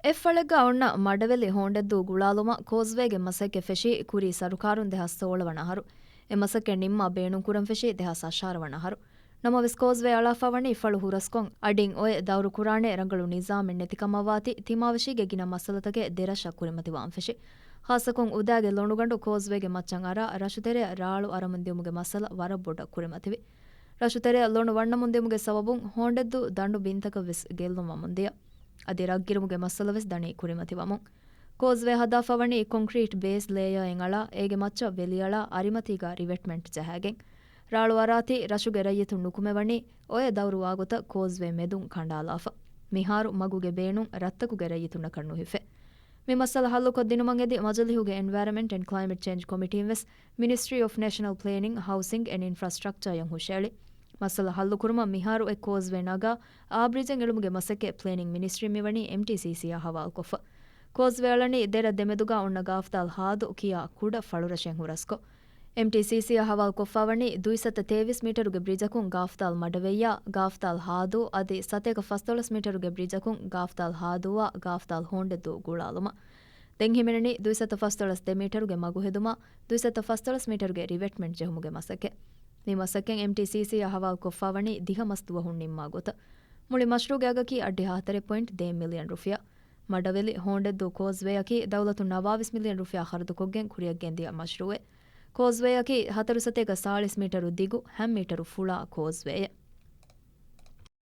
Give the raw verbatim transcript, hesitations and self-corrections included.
އެއްފަޅެއްގަ އޮންނަ މަޑަވެލި ހޯނޑެއްދޫ ގުޅާލުމަށް ކޯސްވޭގެ މަސައްކަތް ފެށީ ކުރީ ސަރުކާރުން ދެހާސް ސޯޅަ ވަނަ އަހަރު. އެ މަސައްކަތް ނިންމާ ބޭނުންކުރަން ފެށީ ދެހާސް އަށާރަ ވަނަ އަހަރު. ނަމަވެސް ކޯސްވޭ އަޅާފަ ވަނީ ފަޅު ހުރަސްކޮށް، އަޑިން އޮއެ ދައުރު ކުރާނެ ރަނގަޅު ނިޒާމެއް ނެތިކަމަށްވާތީ، ތިމާވެށީގެ ގިނަ މައްސަލަތަކެއް ދެރަށަށް ކުރިމަތިވާން ފެށި. ޚާއްޞަކޮށް އުދާގެ ލޮނުގަނޑު ކޯސްވޭގެ މައްޗަށް އަރާ ރަށުތެރެއަށް ރާޅު އަރަމުން ދިއުމުގެ މައްސަލަ ވަރަށް ބޮޑަށް ކުރިމަތިވި. ރަށުތެރެއަށް ލޮނު ވަންނަމުން ދިއުމުގެ ސަބަބުން ހޯނޑެއްދޫ ދަނޑު ބިންތަކަށް ވެސް ގެއްލުން ވަމުން ދިޔަ. އަދި ރަށްގިރުމުގެ މައްސަލަ ވެސް ދަނީ ކުރިމަތިވަމުން. ކޯސްވޭ ހަދާފަ ވަނީ ކޮންކްރީޓް ބޭސް ލޭޔާއިން އަޅާ، އޭގެ މައްޗަށް ވެލިއަޅާ، އަރިމަތީގަ ރިވެޓްމަންޓް ޖަހާގެން. ރާޅު އަރާތީ ރަށުގެ ރައްޔިތުން ނުކުމެވަނީ، އޮއެ ދައުރު ވާގޮތަށް ކޯސްވޭ މެދުން ކަނޑާލާފަ. މިހާރު މަގުގެ ބޭނުން ރަށްތަކުގެ ރައްޔިތުންނަކަށް ނުހިފޭ. މި މައްސަލަ ހައްލުކޮށްދިނުމަށް އެދި، މަޖިލީހުގެ އެންވަޔަރަމެންޓް އެންޑް ކްލައިމެޓް ޗޭންޖް ކޮމިޓީން ވެސް މިނިސްޓްރީ އޮފް ނޭޝަނަލް ޕްލޭނިން، ހައުސިންގް އެންޑް އިންފްރާސްޓްރަކްޗާ އަށް ހުށައެޅި. މައްސަލަ ހައްލުކުރުމަށް މިހާރު އެ ކޯސްވޭ ނަގާ، އާ ބްރިޖެއް އެޅުމުގެ މަސައްކަތް ޕްލޭނިން މިނިސްޓްރީ މިވަނީ އެމްޓީސީސީއާ ހަވާލުކޮށްފަ. ކޯސްވޭ އަޅަނީ ދެރަށް ދެމެދުގަ އޮންނަ ގާފްދާލް ހާދު ކިޔާ ކުޑަ ފަޅުރަށެއް ހުރަސްކޮށް. އެމްޓީސީސީއާ ހަވާލުކޮށްފަ ވަނީ ދުއިސައްތަ ތޭވީސް މީޓަރުގެ ބްރިޖަކުން ގާފްދާލް މަޑަވެއްޔާ، ގާފްދާލް ހާދޫ އަދި ސަތޭކަ ފަސްދޮޅަސް މީޓަރުގެ ބްރިޖަކުން ގާފްދާލް ހާދޫއާ ގާފްދާލް ހޯނޑެއްދޫ ގުޅާލުމަށް. ދެން ހިމެނެނީ ދުއިސައްތަ ފަސްދޮޅަސް ދެ މީޓަރުގެ މަގު ހެދުމާ، ދުއިސައްތަ ފަސްދޮޅަސް މީޓަރުގެ ރިވެޓްމަންޓް ޖެހުމުގެ މަސައްކަތް. މި މަސައްކަތް އެމްޓީސީސީއާ ހަވާލުކޮށްފަ ވަނީ ދިހަ މަސް ދުވަހުން ނިންމާ ގޮތަށް. މުޅި މަޝްރޫގެ އަގަކީ އަށްޑިހަ ހަތަރެއް ޕޮއިންޓް ދޭއް މިލިއަން ރުފިޔާ. މަޑަވެލި ހޯނޑެއްދޫ ކޯސްވޭއަކީ ދައުލަތުން ނަވާވީސް މިލިއަން ރުފިޔާ ޚަރަދުކޮށްގެން ކުރިއަށްގެންދިޔަ މަޝްރޫއެއް. ކޯސްވޭއަކީ ހަތަރު ސަތޭކަ ސާޅީސް މީޓަރު ދިގު ހަ މީޓަރު ފުޅާ ކޯސްވޭއެއް.